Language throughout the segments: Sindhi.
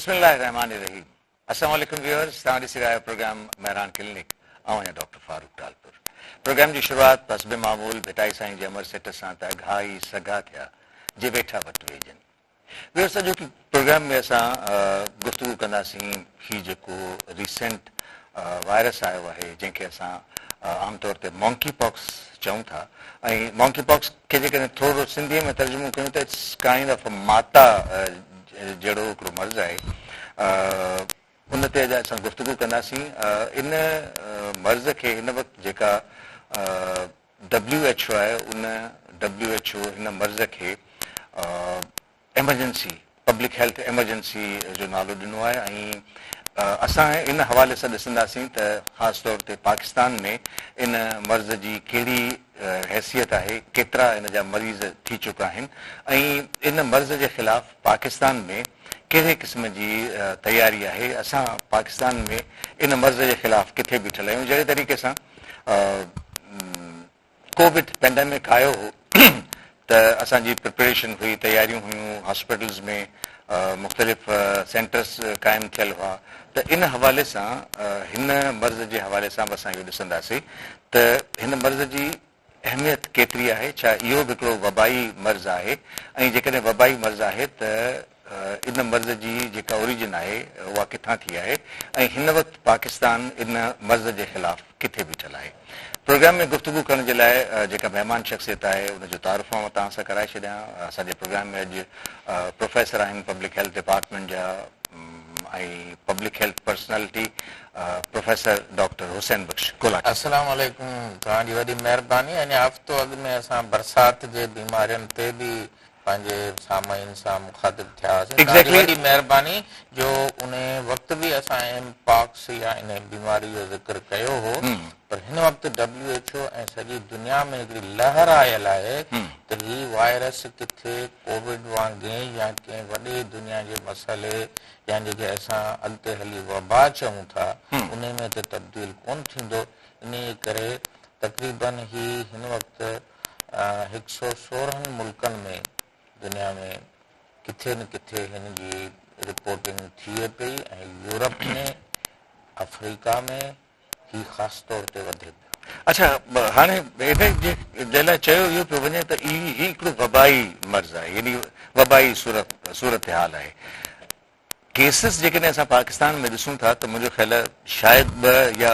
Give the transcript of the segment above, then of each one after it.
بسم الله الرحمٰن الرحيم السلام عليڪم ويورز توهان ڏسي رهيا آهيو پروگرام مهراڻ ڪلينڪ آئون آهيان ڊاڪٽر فاروق ٽالپر پروگرام جي شروعات حسب معمول ڀٽائي سائين جي امر سٽ سان ته اگها ئي سگها ٿيا جي ويٺا وٽ ويڄن ويورز اڄوڪي پروگرام ۾ اسان گفتگو ڪنداسين هي جيڪو ريسينٽ وائرس آيو آهي جنهن کي اسان عام طور تي مونڪي پاڪس چئون ٿا ۽ مونڪي پاڪس کي جيڪڏهن ٿورو سنڌي ۾ ترجمو ڪيون ته it's kind of ماتا جهڙو هڪڙو مرض آهي ان تي اڄ اسان گفتگو ڪنداسين ان مرض کي هن وقت جيڪا ڊبليو ايڇ او آهي ان ڊبليو ايڇ او هن مرض کي ايمرجنسي پبلڪ هيلٿ ايمرجنسي جو نالو ڏنو آهي ۽ اسان ان حوالي سان ڏسنداسين ته خاص طور تي پاڪستان ۾ ان مرض جي ڪهڙي حيثيت آهي ڪيترا ان جا مريض ٿي چڪا آهن ۽ ان مرض جي خلاف پاڪستان ۾ ڪهڙي قسم جي تياري آهي اسان پاڪستان ۾ ان مرض جي خلاف ڪٿي بيٺل آهيون جهڙي طريقي سان ڪووڊ پينڊمڪ آيو هو ته اسان جي پريپريشن هئي تياريون هيون هاسپيٽلز ۾ مختلف سينٽرز قائم ٿيل هئا ته ان حوالي سان هن مرض جي حوالي سان به اسان اهو ڏسنداسين ته هن مرض جي اهميت ڪيتري آهي ڇا اهو به هڪڙو وبائي مرض آهي ۽ جيڪڏهن وبائي مرض آهي ته ان مرض جي جيڪا اوريجن آهي اها ڪٿان ٿي آهي ۽ هن وقت پاڪستان ان مرض جي خلاف ڪٿي بيٺل آهي. پروگرام ۾ گفتگو ڪرڻ جي لاء جيڪا مهمان شخصيت آهي ان جو تعارف آئون توهان سان ڪرائي ڇڏيان. اسان جي پروگرام ۾ اڄ پروفيسر آهن پبلڪ هيلٿ ڊپارٽمينٽ جا ۽ public health personality professor doctor Hussain Bakhsh Gulati. السلام عليڪم توهان جي وڏي مهرباني اڃا هفتو اڳ ۾ اسان برسات جي بيمارين تي به پنهنجي سامعين سان مخاطب ٿيا هئاسين توهان جي وڏي مهرباني جو انهي وقت به اسان ايم پاڪس يا انهي بيماري جو ذڪر ڪيو هو پر هن وقت ڊبليو ايڇ او ۽ سڄي دنيا ۾ هڪڙي لهر آيل آهي ته هي وائرس ڪٿي ڪووڊ وانگي يا ڪنهن وڏي دنيا جي مسئلي يا جيڪي اسان اڳتي هلي وبا چئون ٿا انهي ۾ ته تبديل ڪونه ٿيندو انهي ڪري تقريبن هي هن وقت 116 ملڪن ۾ دنيا ۾ ڪٿي نه ڪٿي هن جي رپورٽنگ ٿئي پئي ۽ يورپ ۾ آفريڪا ۾ هي خاص طور تي وڌي پيو. اڇا هاڻي ان جي لاء چيو اهو پيو وڃي ته هي هڪڙو وبائي مرض آهي يعني وبائي صورتحال آهي. ڪيسز جيڪڏهن اسان پاڪستان ۾ ڏسون ٿا ته منهنجو خيال آهي شايد ٻه يا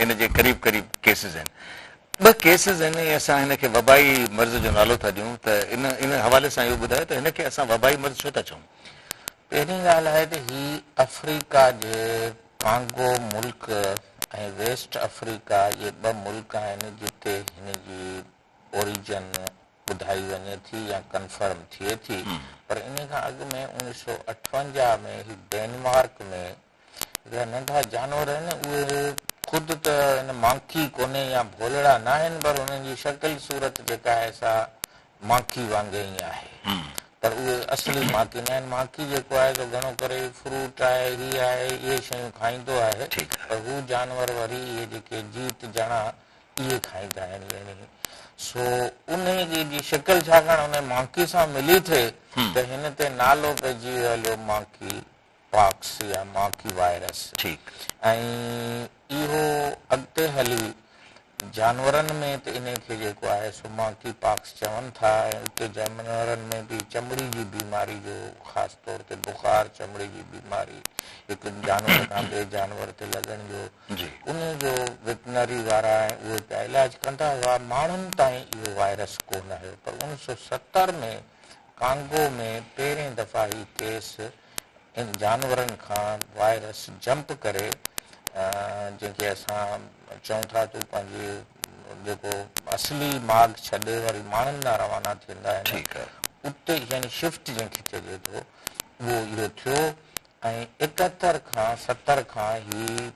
ان جي قريب قريب ڪيسز آهن. ٻه ڪيسز آهن ۽ اسان هن کي وبائي مرض جو نالو ٿا ڏيون ته ان ان حوالي سان اهو ٻڌايو ته هن کي اسان وبائي مرض ڇو ٿا چئون؟ پهرين ڳالهه آهي ته هي آفريڪا جي ڪانگو ملڪ ۽ ويسٽ آفريڪا اهي ٻه ملڪ آهن جتي هن جي اوريجن ٻڌائي وڃي ٿي يا ڪنفرم ٿئي ٿي پر انهي کان اڳ ۾ 1958 ۾ هي ڊينمارڪ ۾ هڪڙا ننڍا جانور آهن اهي خود ته ان مانکي ڪونهي يا ڀولڙا ناهن پر انهن جي شڪل صورت جيڪا آهي سا مانکي وانگي ئي آهي پر اهي اصلي مانکي ناهن مانکي جيڪو آهي سو گهڻو ڪري فروٽ آهي هي آهي اهي شيون کائيندو آهي پر هو جانور وري اهي جيڪي جيت جڻا اهي کائيندا آهن يعني سو انهي جي شڪل ڇاڪاڻ انهي مانڪي سان ملي ٿئي ته هن تي نالو پئجي ويو هليو مانڪي پاڪس يا مانڪي وائرس ٺيڪ. ۽ اهو اڳتي هلي جانورن ۾ ته انهي کي جيڪو آهي سو مانڪي پاڪس چون ٿا ۽ اتي جانورن ۾ به چمڙي جي بيماري جو خاص طور تي بخار چمڙي جي بيماري هڪ جانور کان ٻئي جانور تي لڳڻ جو انهي جو وٽنري وارا ۽ اهي پيا علاج ڪندا هئا، ماڻهن تائين اهو وائرس ڪو نه آيو پر 1970 ۾ ڪانگو ۾ پهرين دفعا هي ڪيس ان جانورن کان وائرس جمپ ڪري جنهن کي اسان چئون ٿا ته پنهنجي جيڪو اصلي ماڳ ڇڏي وري ماڻهن ڏانهن روانا ٿيندا آهن اتي يعني شفٽ جنهن کي چئجي ٿو اهو اهو ٿيو ۽ 71 کان 70 کان هي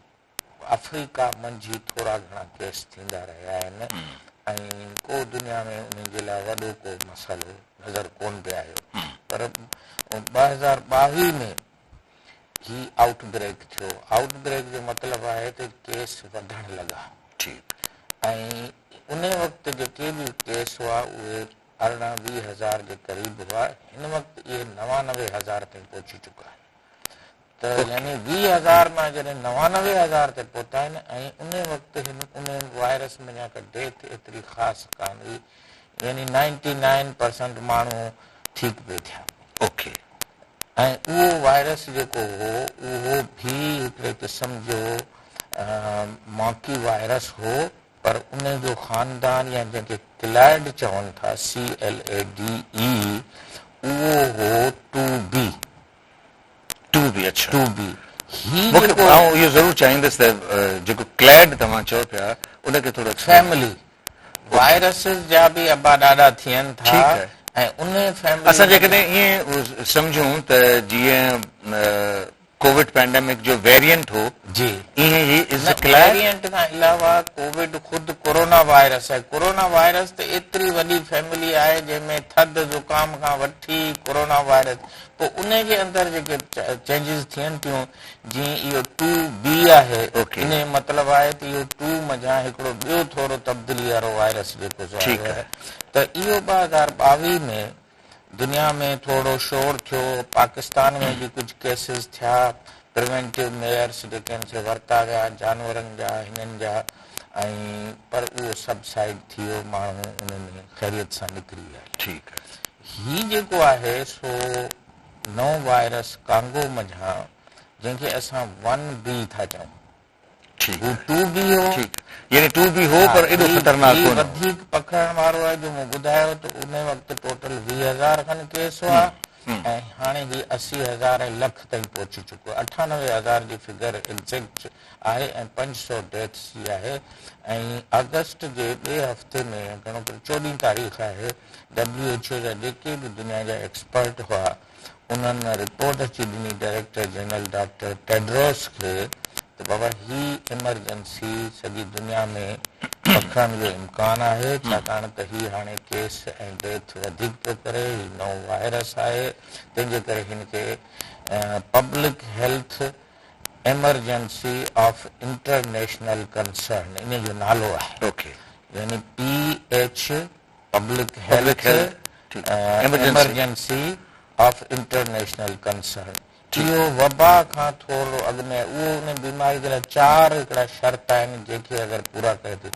آفريڪا منجهه ٿورا گهڻا ڪيس ٿيندا رهيا آهن ۽ ڪو دنيا ۾ انهن جي لاء وڏو ڪو مسئلو نظر ڪون پئي آيو پر 2022 ۾ هي آئوٽ بريڪ ٿيو. آئوٽ بريڪ جو مطلب آهي ته ڪيس وڌڻ لڳا. ۽ انهي وقت جيڪي به ڪيس هئا اهي 18 20 هزار جي قريب هئا، هن وقت اهي 99 هزار تائين پهچي چڪا آهن. ته يعني 20 هزار مان جڏهن 99 هزار تي پهتا آهن ۽ ان وقت هن ان وائرس منجهان ڪا ڊيٿ ايتري خاص ڪانه هئي، يعني 99% ماڻهو ٺيڪ پئي ٿيا. ۽ اهو وائرس جيڪو هو اهو به هڪڙي قسم جو مانڪي وائرس هو، پر ان جو خاندان يا جنهن کي ڪليڊ چون ٿا، CLADE، اهو هو ٽو بي. ٽو بي، اڇا. ٽو بي هي مون کي جيڪو آئون اهو ضرور چاهيندس ته جيڪو ڪليڊ توهان چئو پيا ان کي ٿورو ايڪسپلين. فيملي وائرسز جا به ابا ڏاڏا ٿين ٿا ٺيڪ آهي. ۽ انهي فيملي اسان جيڪڏهن ائين سمجهون ته جيئن ڪووڊ پينڊيمڪ جو ويرينٽ هو جي. ائين هي از نه، ڪليڊ. ويرينٽ کان علاوه ڪووڊ خود ڪورونا وائرس آهي. ڪورونا وائرس ته ايتري وڏي فيملي آهي جنهن ۾ ٿڌ زڪام کان وٺي ڪورونا وائرس، پوء انهي جي اندر جيڪي چينجز ٿين ٿيون، جيئن اهو ٽو بي آهي، انهي جو مطلب آهي ته اهو ٽو منجهان هڪڙو ٻيو ٿورو تبديلي وارو وائرس جيڪو سو آيو آهي. ته اهو 2022 ۾ دنيا ۾ ٿورو شور ٿيو، پاڪستان ۾ به ڪجهه ڪيسز ٿيا، پريونٽو ميئرس جيڪي آهن سي ورتا ويا جانورن جا هنن جا ۽ پر اهو سبسائيڊ ٿي ويو، ماڻهو ان ۾ خيريت سان نڪري ويا. هي جيڪو آهي سو نئون وائرس ڪانگو منجهان، جنهن کي اسان ون بي ٿا چئون. هو ٽو بي هو. ٺيڪ يعني ٽو بي هو پر ايڏو خطرناڪ هي ڪونه هو. وڌيڪ پکڙڻ وارو آهي، جو مون ٻڌايو ته ان وقت ٽوٽل 20 هزار کن ڪيس هئا ۽ هاڻي هي 80 هزار ۽ لک تائين پهچي چڪو آهي. 98 هزار جي فگر ايگزيڪٽ آهي ۽ 500 ڊيٿس جي آهي. ۽ آگسٽ جي ٻئي هفتي ۾ گهڻو ڪري 14 تاريخ آهي، ڊبليو ايڇ او جا جيڪي به دنيا جا ايڪسپرٽ هئا انهن رپورٽ اچي ڏني ڊائريڪٽر جنرل ڊاڪٽر ٽيڊروس کي ته بابا هي ايمرجنسي سڄي دنيا ۾ پکڙڻ جو امڪان آهي، ڇاڪاڻ ته هي هاڻي ڪيس ۽ ڊيٿ وڌيڪ پيو ڪري، هي نئون وائرس آهي، تنهن جي ڪري هن کي public health emergency of international concern ان جو نالو آهي. يعني P H public health emergency of international concern. اهو وبا کان ٿورو اڳ ۾ اهو ان بيماري جي لاء چار هڪڙا شرط آهن جيڪي اگر پورا ڪري ٿي.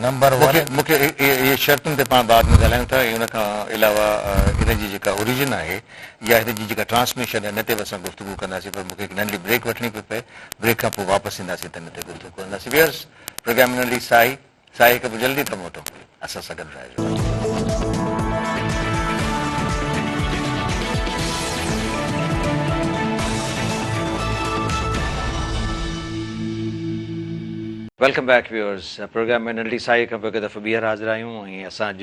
Number one. مون کي اهي شرطن تي پاڻ بعد ۾ ڳالهايون ٿا ۽ ان کان علاوه ان جي جيڪا اوريجن آهي يا هن جي جيڪا ٽرانسميشن آهي ان تي به اسان گفتگو ڪنداسين، پر مون کي هڪ ننڍڙي بريڪ وٺڻي پئي پئي. بريڪ کان پوء واپس اينداسين ته ان تي گفتگو ڪنداسين. ويورز، پروگرام ۾ ننڍڙي ساهي ساهي کان پوء جلدي ٿا موٽون، اسان سان گڏ رهجو. Welcome back viewers, programme ۾ ننڍڙي ساهي کان پوء هڪ دفعو ٻيهر حاضر آهيون ۽ اسان اڄ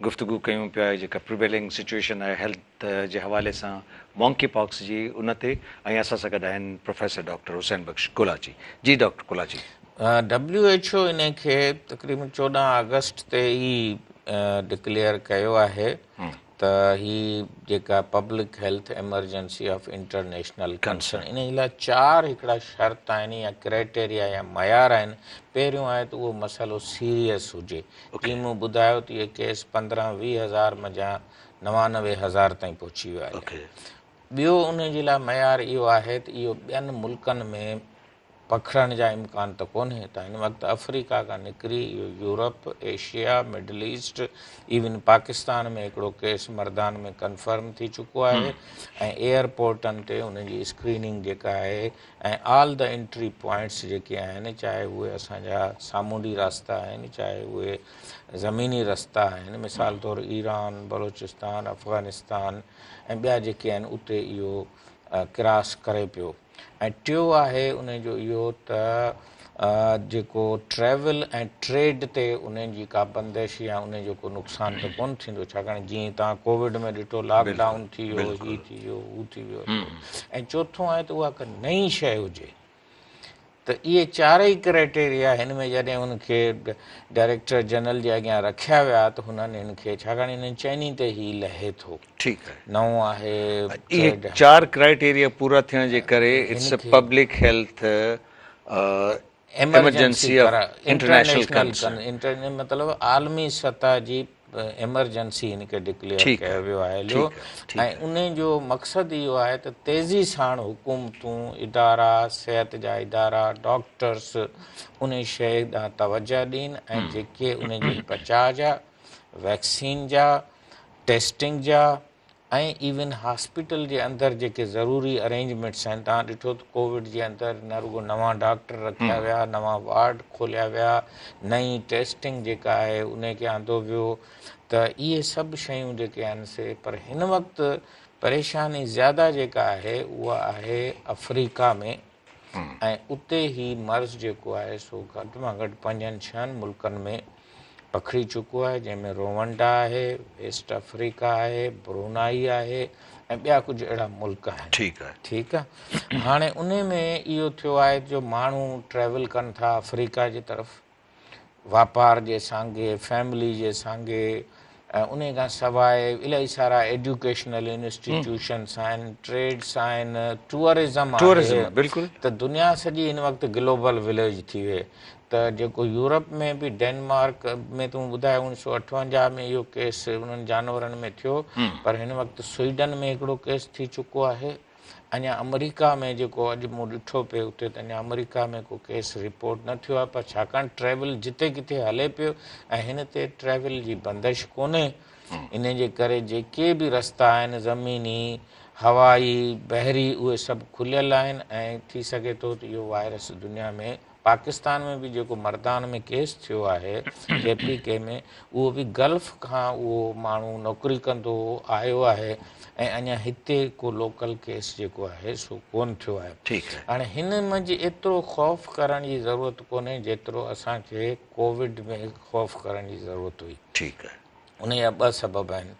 گفتگو ڪيون پيا جيڪا پريويلنگ سچوئيشن آهي هيلٿ جي حوالي سان مونڪي پاڪس جي ان تي ۽ اسان سان گڏ آهن پروفيسر ڊاڪٽر حسين بخش ڪولاچي. جي doctor Kolachi. W H O انهي کي تقريبن 14 آگسٽ تي ئي ڊڪليئر ڪيو آهي ته هي جيڪا public health emergency of international concern, انهي لاء چار هڪڙا شرط آهن يا ڪرائيٽيريا يا معيار آهن. پهريون آهي ته اهو مسئلو سيريس هجي، جيئن مون ٻڌايو ته اهي ڪيس 15 20 هزار منجهان 99 هزار تائين پهچي ويو آهي. ٻيو انهي جي لاء معيار اهو آهي ته اهو ٻين ملڪن ۾ پکڙڻ جا امڪان ته ڪونهي ته هن وقت آفريڪا کان نڪري اهو Europe, Asia, Middle East, even Pakistan ۾ هڪڙو ڪيس مردان ۾ ڪنفرم ٿي چڪو آهي ۽ ايئرپورٽن تي ان جي اسڪريننگ جيڪا آهي ۽ آل the entry points جيڪي آهن، چاهي اهي اسان جا سامونڊي راستا آهن چاهي اهي زميني رستا آهن، مثال طور ايران، بلوچستان، افغانستان ۽ ٻيا جيڪي آهن اتي اهو ڪراس ڪري پيو. ۽ ٽيو آهي ان جو اهو ته جيڪو ٽريول ۽ ٽريڊ تي انهن جي ڪا بندش يا ان جو ڪو نقصان ته ڪونه ٿيندو، ڇاڪاڻ جيئن توهان ڪووڊ ۾ ڏٺو لاڪ ڊائون ٿي ويو، هي ٿي ويو، هو ٿي ويو. ۽ چوٿون آهي ته اها ڪا نئين شيء هجي. ته اهي چارئي ڪرائيٽيريا هن ۾ جڏهن ان کي ڊائريڪٽر جنرل جي اڳيان رکيا ويا ته هنن هن کي، ڇاڪاڻ انهن چئني تي هي لهي ٿو. ٺيڪ آهي. نئون آهي. اهي چار ڪرائيٽيريا پورا ٿيڻ جي ڪري it's a public health emergency of international concern. مطلب عالمي سطح جي ايمرجنسي هن کي ڊڪليئر ڪيو ويو آهي هليو ۽ انهي جو مقصد اهو آهي ته تيزي ساڻ حڪومتون، ادارا، صحت جا ادارا، ڊاڪٽرس انهي شيء ڏانهن توجه ڏين ۽ جيڪي انهي جي بچاء جا، ويڪسين جا، ٽيسٽنگ جا ۽ ايون هاسپيٽل جي اندر جيڪي ضروري ارينجمينٽس آهن توهان ڏٺو ته ڪووڊ جي اندر نه رڳو نوان ڊاڪٽر رکيا ويا نوان وارڊ کوليا ويا نئين ٽيسٽنگ جيڪا آهي ان کي آندو ويو ته اهي سڀ شيون جيڪي آهن سي پر هن وقت پريشاني زياده جيڪا آهي اها آهي آفريڪا ۾ ۽ اتي هي مرض جيڪو آهي سو گهٽ مان گهٽ پنجن ڇهن ملڪن ۾ پکڙي چڪو آهي جنهن ۾ روونڊا آهي، ويسٽ آفريڪا آهي، برونائي آهي ۽ ٻيا ڪجهه اهڙا ملڪ آهن. ٺيڪ آهي. ٺيڪ آهي. هاڻي انهي ۾ اهو ٿيو آهي جو ماڻهو ٽريول ڪن ٿا آفريڪا جي طرف واپار جي سانگي، فيملي جي سانگي ۽ انهي کان سواء الاهي سارا ايڊيوڪيشنل انسٽيٽيوشنس آهن، ٽريڊس آهن، ٽوئرزم آهي ته دنيا سڄي هن وقت گلوبل وليج ٿي وئي ته جيڪو يورپ ۾ به ڊينمارڪ ۾ ته مون ٻڌايو 1958 ۾ اهو ڪيس انهن جانورن ۾ ٿيو پر هن وقت سوئيڊن ۾ هڪڙو ڪيس ٿي چڪو آهي. اڃا آمريڪا ۾ جيڪو اڄ مون ڏٺو پئي اتي ته اڃا آمريڪا ۾ ڪو ڪيس رپورٽ نه ٿيو آهي پر ڇاڪاڻ ٽريول جتي ڪٿي هلي پيو ۽ هن تي ٽريول جي بندش ڪونهي انهي جي ڪري جيڪي به رستا آهن زميني هوائي بحري اهي سڀ کليل آهن ۽ ٿي سگهي ٿو ته اهو وائرس دنيا ۾ پاڪستان ۾ به جيڪو مردان ۾ ڪيس ٿيو آهي ڪي پي ڪي ۾ اهو به گلف کان اهو ماڻهو نوڪري ڪندو هو آيو آهي ۽ اڃا هتي ڪو لوڪل ڪيس جيڪو آهي سو ڪون ٿيو آهي. هاڻي هن منجهه ايترو خوف ڪرڻ جي ضرورت ڪونهي جيترو اسان کي ڪووڊ ۾ خوف ڪرڻ جي ضرورت هئي. ان جا ٻه سبب آهن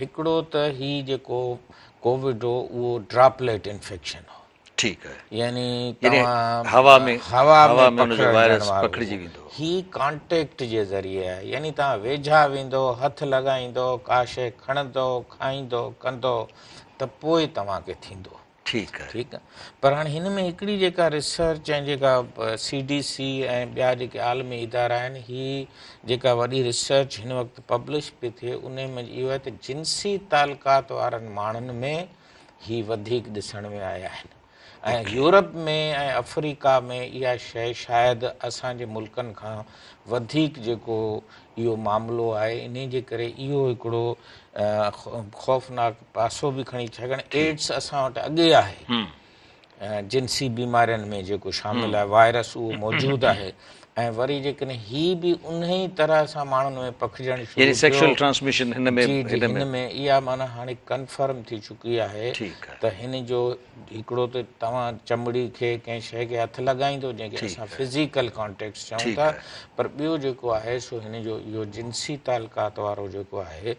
هڪڙو ته هي جيڪو ڪووڊ هو اهو ڊراپليٽ انفيڪشن هو. ٺيڪ آهي. يعني توهان هوا ۾ هوا ۾ ۾ ان جو وائرس پکڙجي ويندو. هي ڪانٽيڪٽ جي ذريعي آهي يعني توهان ويجها ويندو هٿ لڳائيندو ڪا شيء کڻندو کائيندو ڪندو ته پوء توهان کي ٿيندو. ٺيڪ آهي. ٺيڪ آهي پر هاڻي هن ۾ هڪڙي جيڪا ريسرچ ۽ جيڪا سي ڊي سي ۽ ٻيا جيڪي عالمي ادارا آهن هي جيڪا وڏي ريسرچ هن وقت پبلش پئي ٿئي انهي ۾ اهو آهي ته جنسي تعلقات وارن ماڻهن ۾ هي وڌيڪ ڏسڻ ۾ آيا آهن ۽ يورپ ۾ ۽ آفريڪا ۾ اها شيء شايد اسان جي ملڪن کان وڌيڪ جيڪو اهو معاملو آهي انهي جي ڪري اهو هڪڙو خوفناڪ پاسو به کڻي ڇاڪاڻ ايڊس اسان وٽ اڳي آهي جنسي بيمارين ۾ جيڪو شامل آهي وائرس اهو موجود آهي ۽ وري جيڪڏهن هي به انهي طرح سان ماڻهن ۾ پکڙجڻ شروع يعني سيڪشوئل ٽرانسميشن هن ۾ جي جي هن ۾ اها معنيٰ هاڻي ڪنفرم ٿي چڪي آهي ته هن جو هڪڙو ته توهان چمڙي کي ڪنهن شيء کي هٿ لڳائيندو جنهن کي اسان فزيڪل ڪانٽيڪٽس چئون ٿا پر ٻيو جيڪو آهي سو هن جو اهو جنسي تعلقات وارو جيڪو آهي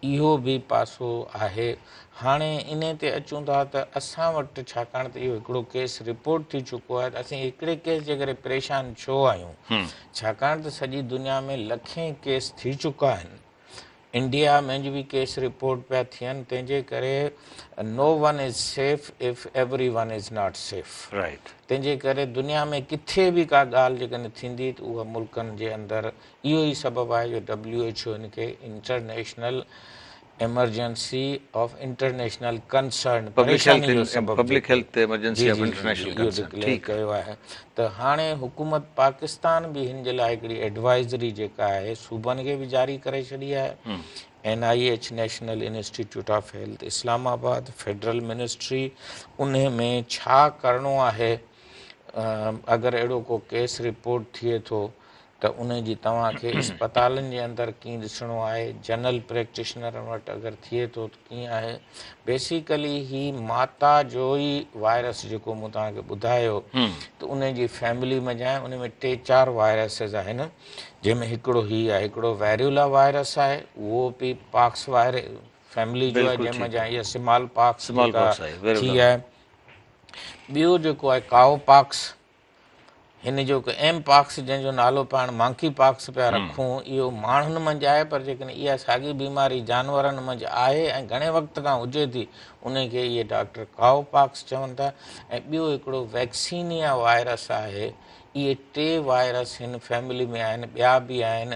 اهو به پاسو آهي. هاڻي انهي تي اچون ٿا ته اسان وٽ ڇاڪاڻ ته اهو هڪڙو ڪيس رپورٽ ٿي چڪو آهي ته اسين هڪڙي ڪيس جي ڪري پريشان ڇو آهيون؟ ڇاڪاڻ ته سڄي دنيا ۾ لکين ڪيس ٿي چڪا آهن. انڊيا ۾ به ڪيس رپورٽ پيا ٿين تنهن جي ڪري no one is safe if everyone is not safe. تنهن جي ڪري دنيا ۾ ڪٿي به ڪا ڳالهه جيڪڏهن ٿيندي ته اها ملڪن جي اندر اهو ئي سبب آهي جو ڊبليو ايڇ او هن کي international emergency of international concern پريشاني جو سبب public health emergency of international concern declare ڪيو آهي ته هاڻي حڪومت پاڪستان به هن جي لاء هڪڙي ايڊوائزري جيڪا آهي صوبن کي به جاري ڪري ڇڏي آهي N I H national institute of health Islamabad federal ministry انهي ۾ ڇا ڪرڻو آهي اگر اهڙو ڪو ڪيس رپورٽ ٿئي ٿو ته ان جي توهان کي اسپتالن جي اندر ڪيئن ڏسڻو آهي، جنرل پريڪٽيشنرن وٽ اگر ٿئي ٿو ته ڪيئن آهي. بيسيڪلي هي ماتا جو ئي وائرس جيڪو مون توهان کي ٻڌايو ته ان جي فيملي منجهان آهي، ان ۾ ٽي چار وائرسز آهن جنهن ۾ هڪڙو هي آهي، هڪڙو ويريولا وائرس آهي اهو به پاڪس وائرس فيملي جو آهي جنهن منجهان اها سمال پاڪس جيڪا ٿي آهي. ٻيو جيڪو آهي ڪائو پاڪس هن جو ايم پاڪس جنهن جو نالو پاڻ مانڪي پاڪس پيا رکون اهو ماڻهن منجهه آهي پر جيڪڏهن اها ساڳي بيماري جانورن منجهه آهي ۽ گهڻي وقت کان هجي ٿي ان کي اهي ڊاڪٽر ڪائو پاڪس چون ٿا ۽ ٻيو هڪڙو ويڪسينيا وائرس آهي اهي ٽي وائرس هن فيملي ۾ آهن ٻيا به آهن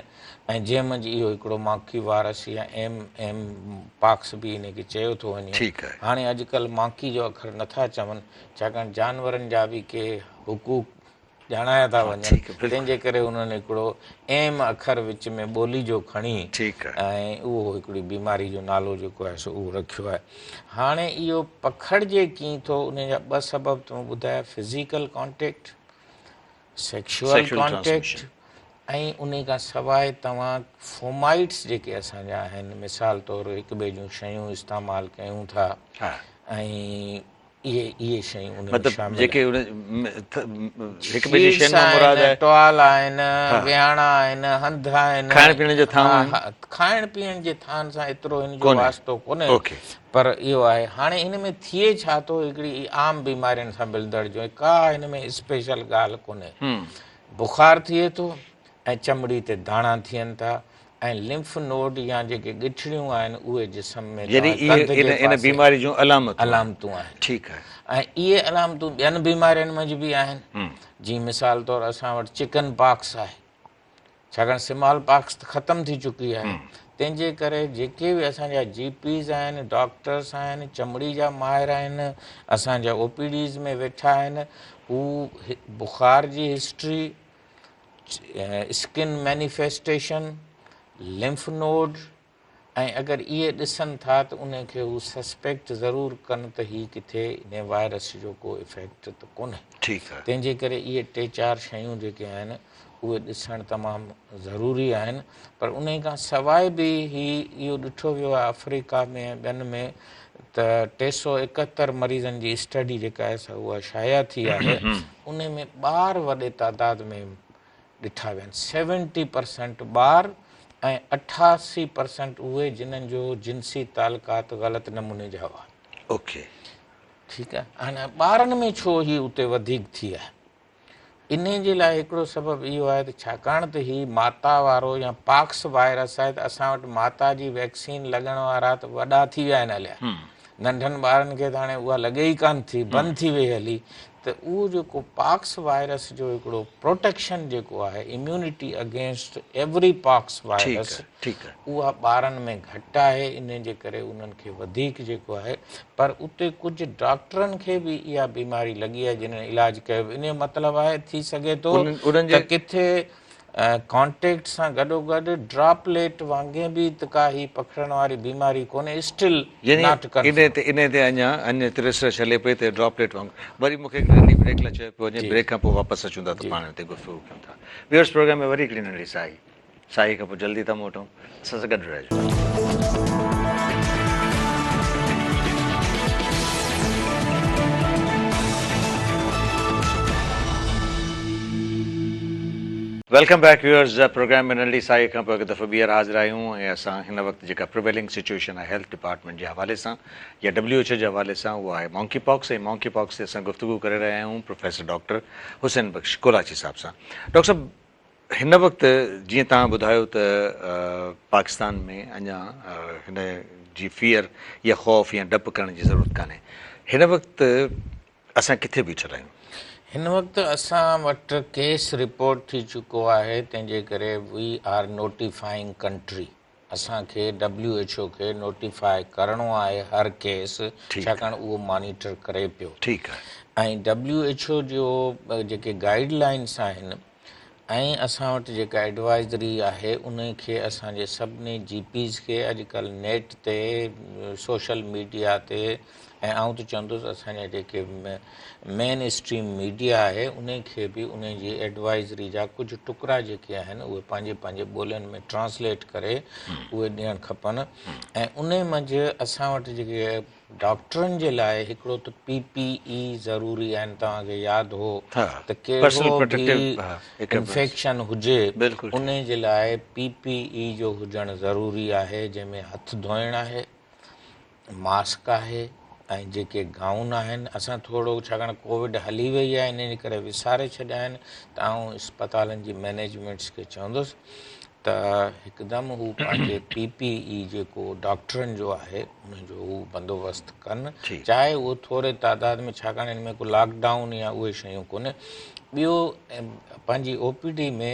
۽ جنهن منجهه اهو هڪڙو مانڪي وائرس يا ايم ايم پاڪس به ان کي چيو ٿو وڃي. هاڻي اڄڪلهه مانڪي جو اکر نٿا چون ڇاڪاڻ جانورن جا به ڪي حقوق ڄاڻايا ٿا وڃن تنهن جي ڪري انهن هڪڙو ايم اکر وچ ۾ ٻولي جو کڻي ۽ اهو هڪڙي بيماري جو نالو جيڪو آهي سو اهو رکيو آهي. هاڻي اهو پکڙجي ڪيئن ٿو ان جا ٻه سبب تو ٻڌايا فزيڪل ڪانٽيڪٽ، سيڪشوئل ڪانٽيڪٽ ۽ ان کان سواء توهان فومائٽس جيڪي اسان جا آهن مثال طور هڪ ٻئي جون شيون استعمال ڪيون ٿا ۽ اهي اهي شيون ان ۾ شامل جيڪي هڪ ٻئي جي شين مان مراد آهي ٽوال آهن، ويهاڻا آهن، هنڌ آهن، کائڻ پيئڻ جا ٿانو آهن. کائڻ پيئڻ جي ٿانون سان ايترو هن جو واسطو ڪونهي پر اهو آهي هاڻي هن ۾ ٿئي ڇا ٿو هڪڙي عام بيمارين سان ملندڙ جو ڪا هن ۾ اسپيشل ڳالهه ڪونهي بخار ٿئي ٿو ۽ چمڙي تي داڻا ٿين ٿا ۽ لمف نوڊ يا جيڪي ڳٺڙيون آهن اهي جسم ۾ يعني اهي ان بيماري جون علامتون علامتون آهن. ٺيڪ آهي. ۽ اهي علامتون ٻين بيمارين منجهه به آهن جيئن مثال طور اسان وٽ چڪن پاڪس آهي ڇاڪاڻ سمال پاڪس ته ختم ٿي چڪي آهي تنهن جي ڪري جيڪي به اسان جا جي پيز آهن ڊاڪٽرس آهن چمڙي جا ماهر آهن اسان جا او پي ڊيز ۾ ويٺا آهن هو بخار جي history skin manifestation, lymph node ۽ اگر اهي ڏسن ٿا ته ان کي هو سسپيڪٽ ضرور ڪن ته هي ڪٿي ان وائرس جو ڪو افيڪٽ ته ڪونهي. ٺيڪ آهي. تنهن جي ڪري اهي ٽي چار شيون جيڪي آهن اهي ڏسڻ تمام ضروري آهن پر انهي کان سواء به هي اهو ڏٺو ويو آهي آفريڪا ۾ ۽ ٻين ۾ ته 371 مريضن جي اسٽڊي جيڪا آهي سا اها شايع ٿي آهي انهي ۾ ٻار وڏي تعداد ۾ ڏٺا ويا آهن سيونٽي پرسنٽ ٻار ۽ 88% اهي جنن جو جنسي تعلقات غلط نموني جا هئا. اوڪي. ٺيڪ آهي هاڻي ٻارن ۾ ڇو هي اتي وڌيڪ ٿي آهي انهي جي لاء هڪڙو سبب اهو آهي ته ڇاڪاڻ ته هي ماتا وارو يا پاڪس وائرس آهي ته اسان وٽ ماتا جي ويڪسين لڳڻ وارا ته وڏا ٿي ويا آهن هليا ننڍن ٻارن کي ته هاڻي اها لڳي ئي ڪانه ٿي بند ٿي وئي هلي ته اهو جيڪو پاڪس وائرس جو هڪڙو پروٽيڪشن جيڪو آهي immunity against every pox virus اها ٻارن ۾ گهٽ آهي انهي جي ڪري انهن کي وڌيڪ جيڪو آهي پر اتي ڪجهه ڊاڪٽرن کي به اها بيماري لڳي آهي جنهن علاج ڪيو انهي جو مطلب آهي ٿي سگهي ٿو ته ڪٿي ڪانٽيڪٽ سان گڏوگڏ ڊراپليٽ وانگي به ته ڪا هي پکڙڻ واري بيماري ڪونهي اسٽل يعني not انهي ڪنفرم. تي انهي تي اڃا اڃا ريسرچ هلي پئي ته ڊراپليٽ وانگر وري مون کي هڪڙي ننڍي بريڪ لاء چيو پيو وڃي بريڪ کان پوء واپس اچون ٿا ته پاڻ هتي گفتگو ڪيون ٿا ويورس پروگرام ۾ وري هڪڙي ننڍڙي ساهي ساهي کان پوء جلدي ٿا موٽون اسان سان گڏ رهجو. Welcome back viewers programme ۾ ننڍڙي ساهي کان پوء هڪ دفعو ٻيهر حاضر آهيون ۽ اسان هن وقت جيڪا پريويلنگ سچوئيشن آهي هيلٿ ڊپارٽمينٽ جي حوالي سان يا ڊبليو ايڇ او جي حوالي سان اهو آهي مونڪي پاڪس ۽ مونڪي پاڪس تي اسان گفتگو ڪري رهيا آهيون پروفيسر ڊاڪٽر حسين بخش ڪولاچي صاحب سان ڊاڪٽر صاحب هن وقت جيئن توهان ٻڌايو ته پاڪستان ۾ اڃا هن جي فيئر يا خوف يا ڊپ ڪرڻ جي ضرورت ڪانهي هن وقت اسان ڪٿي بيٺل آهيون؟ هن وقت اسان وٽ ڪيس رپورٽ ٿي چڪو آهي تنهن جي ڪري وي آر نوٽيفائنگ ڪنٽري اسان کي ڊبليو ايڇ او کي نوٽيفاء ڪرڻو آهي هر ڪيس ڇاڪاڻ اهو مانيٽر ڪري پيو ٺيڪ آهي ۽ ڊبليو ايڇ او جو جيڪي گائيڊ لائنس آهن ۽ اسان وٽ جيڪا ايڊوائزري آهي ان کي اسان جي سڀني جي پيز کي اڄڪلهه نيٽ تي سوشل ميڊيا تي ۽ آئون ته چوندس اسان جا جيڪي مين اسٽريم ميڊيا آهي ان کي به ان جي ايڊوائزري جا ڪجهه ٽڪرا جيڪي آهن اهي پنهنجي پنهنجي ٻولين ۾ ٽرانسليٽ ڪري اهي ڏيڻ کپن ۽ ان منجهه اسان وٽ جيڪي ڊاڪٽرن جي لاء هڪڙو ته پي پي اي ضروري آهن توهان کي ياد هو ته ڪهڙو به انفيڪشن هجي ان جي لاء پي پي اي جو هجڻ ضروري آهي جنهن ۾ هٿ ڌوئڻ آهي ماسڪ آهي ۽ جيڪي گائون آهن اسان ٿورو ڇاڪاڻ ڪووڊ هلي وئي آهي ان جي ڪري وساري ڇڏيا آهن ته آئون اسپتالن جي مئنيجمينٽس کي چوندس ته هڪدم هو پنهنجي پي پي اي جيڪو ڊاڪٽرن جو آهي ان جو هو بندوبست ڪن چاهي اهو ٿوري تعداد ۾ ڇاڪاڻ هن ۾ ڪو لاڪ ڊائون يا اهي شيون ڪونهي ٻيو پنهنجي او پي ڊي ۾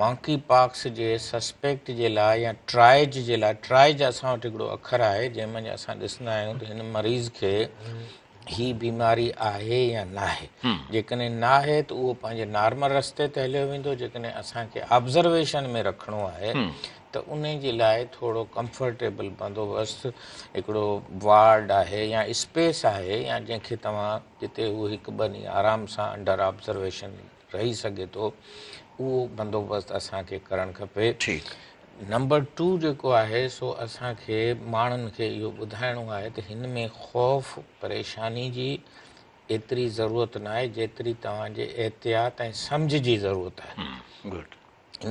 مانڪي پاڪس جي سسپيڪٽ جي لاء يا ٽرائج جي لاء ٽرائج اسان وٽ هڪڙو اکر آهي جنهن منجهه اسان ڏسندا آهيون ته هن مريض کي هي بيماري آهي يا ناهي جيڪڏهن ناهي ته اهو پنهنجي نارمل رستي تي هليو ويندو جيڪڏهن اسان کي آبزرويشن ۾ رکڻو آهي ته ان جي لاء ٿورو ڪمفرٽيبل بندوبست هڪڙو وارڊ آهي يا اسپيس آهي يا جنهن کي توهان جتي هو هڪ ٻه ڏينهن آرام سان انڊر آبزرويشن رهي سگهي ٿو اهو بندوبست اسان کي ڪرڻ کپي. نمبر ٽو جيڪو آهي سو اسان کي ماڻهن کي اهو ٻڌائڻو آهي ته هن ۾ خوف پريشاني جي ايتري ضرورت ناهي جيتري توهان جي احتياط ۽ سمجهه جي ضرورت آهي.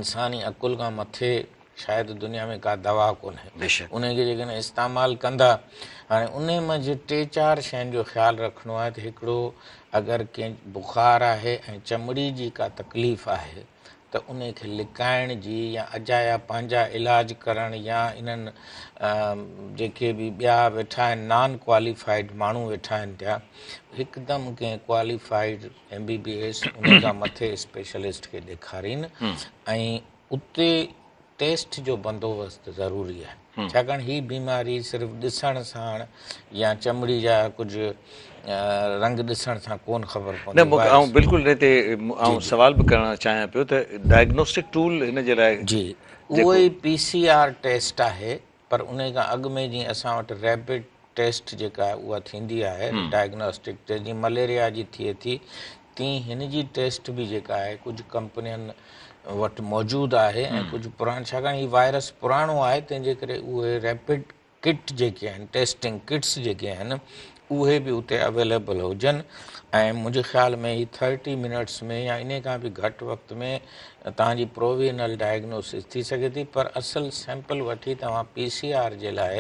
انساني عقل کان مٿي شايد دنيا ۾ ڪا دوا ڪونهي. ان کي جيڪڏهن استعمال ڪندا هاڻي انهي منجهه ٽي چار شين جو خيال رکڻو آهي ته هڪڙو اگر ڪنهن بخار آهي ۽ چمڙي جي ڪا تڪليف آهي ته انهي کي لڪائڻ جي يا اجايا پنهنجا علاج ڪرڻ يا انهن جيڪي به ٻيا ويٺا آهن نان ڪواليفائيڊ ماڻهو ويٺا آهن پيا هڪدم ڪنهن qualified M B B S ان کان مٿي اسپيشلسٽ کي ڏيکارين ۽ اتي ٽيسٽ جو بندوبست ضروري آهي ڇاڪاڻ هي بيماري صرف ڏسڻ سان يا چمڙي جا ڪجهه رنگ ڏسڻ سان ڪون خبر پوندي. نه مون آئون بلڪل ان تي آئون سوال به ڪرڻ چاهيان پيو ته ڊائگنوسٽڪ ٽول هن جي لاء جي اهو ئي پي سي آر ٽيسٽ آهي پر انهي کان اڳ ۾ جيئن اسان وٽ ريپڊ ٽيسٽ جيڪا آهي اها ٿيندي آهي ڊائگنوسٽڪ ٽيسٽ جيئن مليريا جي ٿئي ٿي تيئن هن جي ٽيسٽ به جيڪا آهي ڪجهه ڪمپنين وٽ موجود آهي ۽ ڪجهه پراڻ ڇاڪاڻ هي وائرس پراڻو آهي تنهن جي ڪري اهي ريپڊ ڪٽ جيڪي آهن ٽيسٽنگ ڪٽس جيڪي آهن اهي به اتي اويليبل هجن ۽ منهنجي خيال ۾ هي ٿرٽي منٽس ۾ يا انهي کان به گهٽ وقت ۾ توهان جي پرووينل ڊائگنوسس ٿي سگهي ٿي پر اصل سيمپل وٺي توهان پي سي آر جي لاء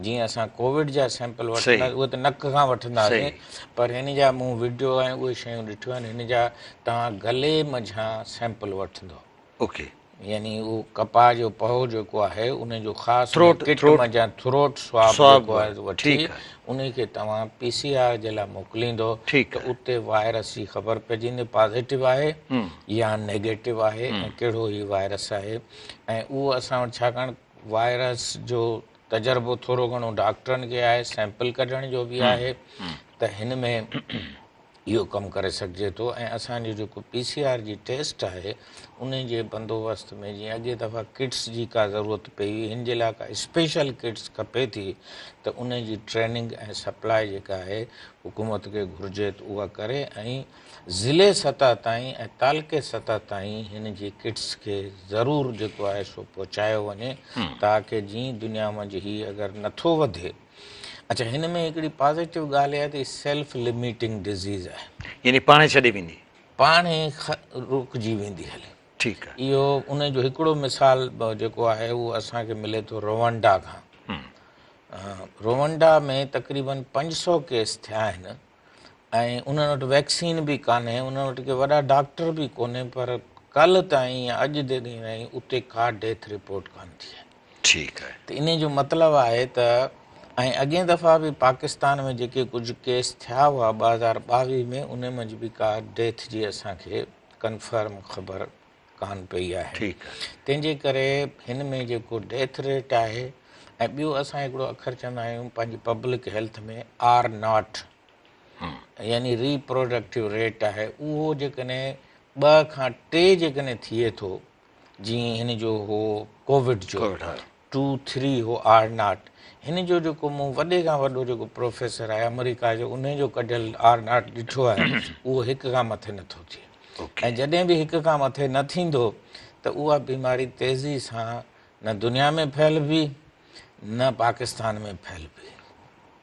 جيئن اسان ڪووڊ جا سيمپل وٺندا اهي ته نڪ کان وٺنداسين پر هن جا مون وڊيو ۽ اهي شيون ڏٺيون آهن هن جا توهان گلي منجهان سيمپل وٺندو اوڪي. يعني اهو ڪپاهه جو پهو جيڪو آهي ان جو خاص ڪٽ منجهان ٿروٽ سواب جيڪو آهي وٺي ان کي توهان پي سي آر جي لاء موڪليندو ته اتي وائرس جي خبر پئجي ويندي پازيٽو آهي يا نيگيٽو آهي ۽ ڪهڙو هي وائرس آهي ۽ اهو اسان وٽ ڇاڪاڻ وائرس جو تجربو ٿورو گهڻو ڊاڪٽرن کي آهي سيمپل ڪڍڻ جو به آهي ته هن ۾ اهو ڪم ڪري سگهجي ٿو ۽ اسان جو جيڪو پي سي آر جي ٽيسٽ آهي ان جي بندوبست ۾ جيئن اڳي دفعا ڪٽس جي ڪا ضرورت پئي هئي هن جي لاء ڪا اسپيشل ڪٽس کپي ٿي ته ان جي ٽريننگ ۽ سپلاء جيڪا آهي حڪومت کي گهرجي ته اها ڪري ۽ ضلعي سطح تائين ۽ تعلقي سطح تائين هن جي ڪٽس کي ضرور جيڪو آهي سو پهچايو وڃي تاڪه جيئن دنيا منجهه هي اگر نٿو وڌي اڇا هن ۾ هڪڙي پازيٽو ڳالهه اها آهي ته هي سيلف لميٽنگ ڊزيز آهي. يعني پاڻهي ڇڏي ويندي. پاڻهي رڪجي ويندي هلي. ٺيڪ آهي. اهو ان جو هڪڙو مثال جيڪو آهي اهو اسان کي ملي ٿو روانڊا کان. روانڊا ۾ تقريبن 500 ڪيس ٿيا آهن ۽ انهن وٽ ويڪسين به ڪانهي انهن وٽ ڪي وڏا ڊاڪٽر به ڪونهي پر ڪلهه تائين يا اڄ جي ڏينهن تائين اتي ڪا ڊيٿ رپورٽ ڪانه ٿي آهي. ٺيڪ آهي. ته انهي جو مطلب آهي ته ۽ اڳئين دفعا به پاڪستان ۾ جيڪي ڪجهه ڪيس ٿيا هئا 2022 ۾ انهي منجهه به ڪا ڊيٿ جي اسان کي ڪنفرم خبر ڪانه پئي آهي. ٺيڪ آهي. تنهن جي ڪري هن ۾ جيڪو ڊيٿ ريٽ آهي ۽ ٻيو اسان هڪڙو اکر چوندا آهيون پنهنجي پبلڪ هيلٿ ۾ آر not يعني ري پروڊڪٽو ريٽ آهي اهو جيڪڏهن 2 کان 3 جيڪڏهن ٿئي ٿو جيئن هن جو هو ڪووڊ جو ٽو ٿري هو آر not هن جو جيڪو مون وڏي کان وڏو جيڪو پروفيسر آهي آمريڪا جو ان جو ڪڍيل آر not ڏٺو آهي اهو هڪ کان مٿي نٿو ٿئي ۽ جڏهن به هڪ کان مٿي نه ٿيندو ته اها بيماري تيزي سان نه دنيا ۾ ڦهلبي نه پاڪستان ۾ ڦهلبي.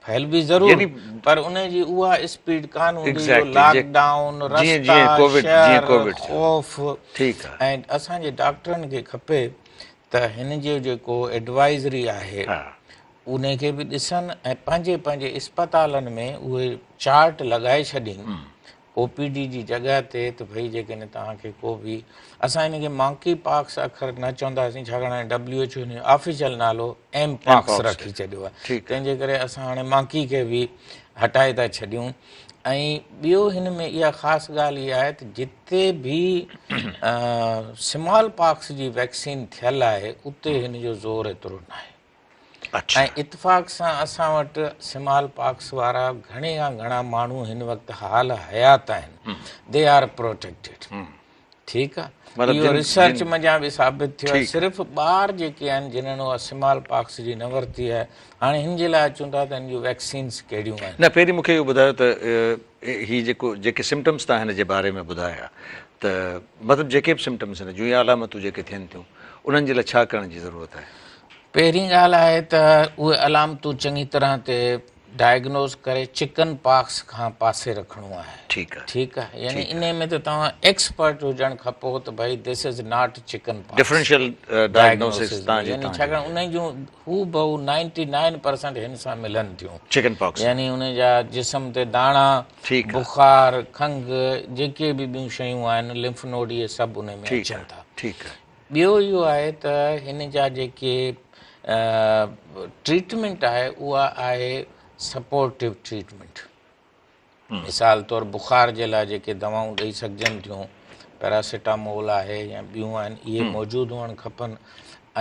ڦهلبي ضرور پر ان جي اها اسپيڊ ڪانه هوندي جو لاڪ ڊائون رستا شهر خوف ۽ اسان جي ڊاڪٽرن کي کپي ته هن جو جيڪو ايڊوائزري آهي ان کي به ڏسن ۽ پنهنجي پنهنجي اسپتالن ۾ اهي چارٽ لڳائي ڇڏين. او پي ڊي جي جڳهه تي ته ڀئي جيڪڏهن توهان کي ڪو به اسان ان کي مانڪي پاڪس اکر نه چوندا هئاسين ڇاڪاڻ هاڻي ڊبليو ايڇ او ان جو آفيشل نالو ايم پاڪس رکي ڇڏيو آهي تنهن جي ڪري اسان هاڻي مانڪي کي به هٽائي ٿا ڇڏيون ۽ ٻيو هن ۾ اها خاص ڳالهه اها آهي ته جتي به سمال پاڪس جي ويڪسين ٿيل آهي اتي هن جو زور ايترو ناهي ۽ اتفاق سان اسان وٽ سمال پاڪس وارا گهڻي کان گهڻا ماڻهو هن وقت حال حيات آهن they are protected ٺيڪ آ اهو ريسرچ منجهان به ثابت ٿيو آهي صرف ٻار جيڪي آهن جنهن اها سمال پاڪس جي نه ورتي آهي هاڻي هن جي لاء اچون ٿا ته هن جون ويڪسينس ڪهڙيون آهن نه پهرين مونکي اهو ٻڌايو ته هي جيڪو جيڪي سمپٽمس تان هن جي باري ۾ ٻڌايا ته مطلب جيڪي به سمپٽمس هن جون يا علامتون جيڪي ٿين ٿيون انهن جي لاء ڇا ڪرڻ جي ضرورت آهي پهرين ڳالهه آهي ته اهي علامتون چڱي طرح تي ڊائگنوز ڪري چڪن پاڪس کان پاسي رکڻو آهي. ٺيڪ آهي. ٺيڪ آهي يعني انهي ۾ ته توهان ايڪسپرٽ هجڻ کپو ته ڀئي this is not chicken pox. Differential diagnosis تان جي يعني ڇاڪاڻ انهي جون هو بهو 99% هن سان ملن ٿيون. Chicken pox. يعني انهي جا جسم تي داڻا، بخار، کنگهه جيڪي به ٻيون شيون آهن لمف نوڊ اهي سڀ انهي ۾ اچن ٿا. ٺيڪ آهي. ٻيو اهو آهي ته هن جا جيڪي ٽريٽمينٽ آهي اها آهي سپورٽو ٽريٽمينٽ مثال طور بخار جي لاء جيڪي دوائون ڏئي سگهجن ٿيون پيراسيٽامول آهي يا ٻيون آهن اهي موجود هئڻ کپن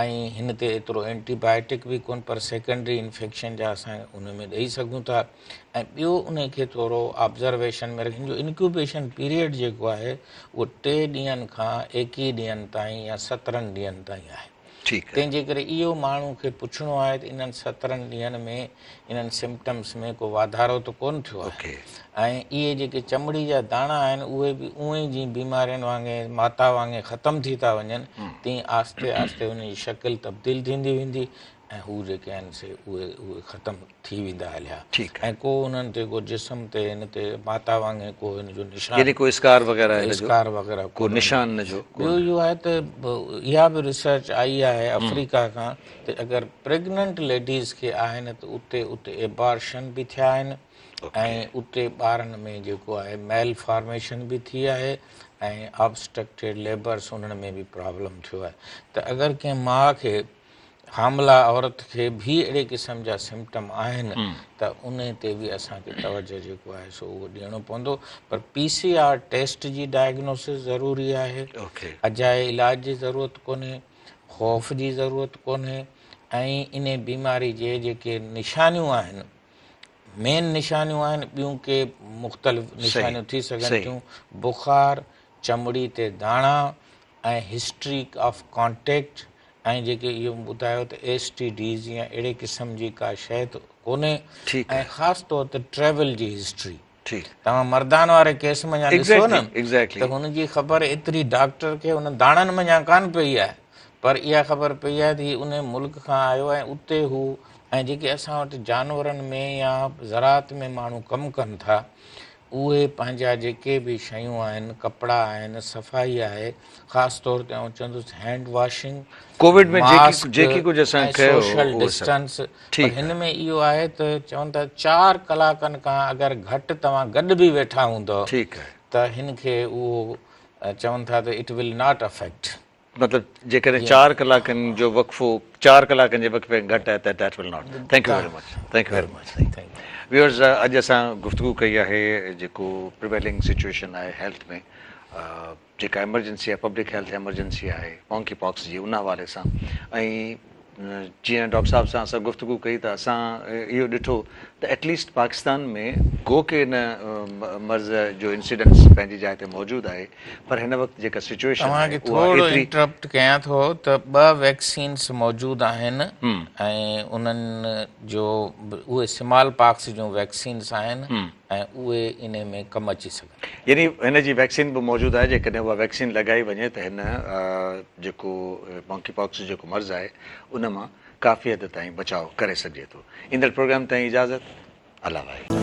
۽ هن تي ايترو اينٽي بائيوٽڪ به ڪون پر سيڪنڊري انفيڪشن جا اسان ان ۾ ڏئي سگهون ٿا ۽ ٻيو ان کي ٿورو آبزرويشن ۾ رکي جو انڪيوبيشن پيريڊ جيڪو آهي اهو ٽي ڏينهن کان ايڪيهه ڏينهن تائين يا سترهن ڏينهن تائين آهي تنهن جي ڪري اهو ماڻهو کي پڇڻو آهي ته انهن سترهن ڏينهن ۾ انهن سمپٽمس ۾ ڪو واڌارو ته ڪونه ٿيو آهي ۽ اهي جيڪي چمڙي جا داڻا آهن اهي به اونئي جيئن بيمارين وانگي ماتا وانگي ختم ٿي ٿا وڃن تيئن آهستي آهستي ان جي شڪل تبديل ٿيندي ويندي ۽ هو جيڪي آهن سي اهي اهي ختم ٿي ويندا هليا ۽ ڪو انهن تي ڪو جسم تي هن تي ماتا وانگي ڪو هن جو نشان يعني ڪو اسڪار وغيره هن جو اسڪار وغيره ڪو نشان نه جو ٻيو اهو آهي ته اها به ريسرچ آئي آهي آفريڪا کان ته اگر پريگننٽ ليڊيز کي آهن ته اتي اتي ابارشن به ٿيا آهن ۽ اتي ٻارن ۾ جيڪو آهي ميل فارميشن به ٿي آهي ۽ آبسٽرڪٽيڊ ليبرس انهن ۾ به پرابلم ٿيو آهي ته اگر ڪنهن ماء کي حامله عورت کي به اهڙي قسم جا سمپٽم آهن ته انهي تي به اسان کي توجه جيڪو آهي سو اهو ڏيڻو پوندو پر پي سي آر ٽيسٽ جي ڊائگنوسس ضروري آهي اجائي علاج جي ضرورت ڪونهي خوف جي ضرورت ڪونهي ۽ انهي بيماري جي جيڪي نشانيون آهن مين نشانيون آهن ٻيون ڪي مختلف نشانيون ٿي سگهن ٿيون بخار چمڙي تي داڻا ۽ هسٽري آف ڪانٽيڪٽ ۽ جيڪي اهو ٻڌايو ته ايس ٽي ڊيز يا اهڙي قسم جي ڪا شيء ته ڪونهي ۽ خاص طور تي ٽريول جي هسٽري توهان مردان واري ڪيس منجهان ڏسو نه ته هن جي خبر ايتري ڊاڪٽر کي ان داڻن منجهان ڪانه پئي آهي پر اها خبر پئي آهي ته هي ان ملڪ کان آيو ۽ اتي هو ۽ جيڪي اسان وٽ جانورن ۾ يا زراعت ۾ ماڻهو ڪم ڪن ٿا اهي پنهنجا جيڪي به شيون آهن، ڪپڙا آهن، صفائي آهي، خاص طور تي آئون چوندس هينڊ واشنگ، ڪووڊ ۾ ماسڪ جيڪي ڪجهه اسان ۽ سوشل ڊسٽنس پر هن ۾ اهو آهي ته چون ٿا 4 ڪلاڪن کان اگر گهٽ توهان گڏ به ويٺا هوندؤ ته هن کي اهو چون ٿا ته it will not affect. مطلب جيڪڏهن 4 ڪلاڪن جو وقفو 4 ڪلاڪن جي وقفي کان گهٽ آهي ته that will not thank you very much thank you very much viewers اڄ اسان گفتگو ڪئي آهي جيڪو پريويلنگ سچويشن آهي هيلٿ ۾ جيڪا ايمرجنسي آهي پبلڪ هيلٿ ايمرجنسي آهي مونڪي پاڪس جي ان حوالي سان ۽ جيئن ڊاڪٽر صاحب سان اسان گفتگو ڪئي ته اسان اهو ڏٺو ته ايٽ ليسٽ پاڪستان ۾ گو ڪي ان مرض جو انسيڊنس پنهنجي جاء تي موجود آهي پر هن وقت جيڪا سچوئيشن توهان آهي کي اها ٿورو ايتري انٽرپٽ ڪيان ٿو ته ٻه ويڪسينس موجود آهن ۽ انهن جو اهي سمال پاڪس جون ويڪسينس آهن ۽ اهي انهي ۾ ڪم اچي سگهن. يعني هن جي ويڪسين به موجود آهي جيڪڏهن اها ويڪسين لڳائي وڃي ته هن جيڪو مونڪي پاڪس جو جيڪو مرض آهي ان مان ڪافي حد تائين بچاء ڪري سگهجي ٿو. ايندڙ پروگرام تائين اجازت الله واهي.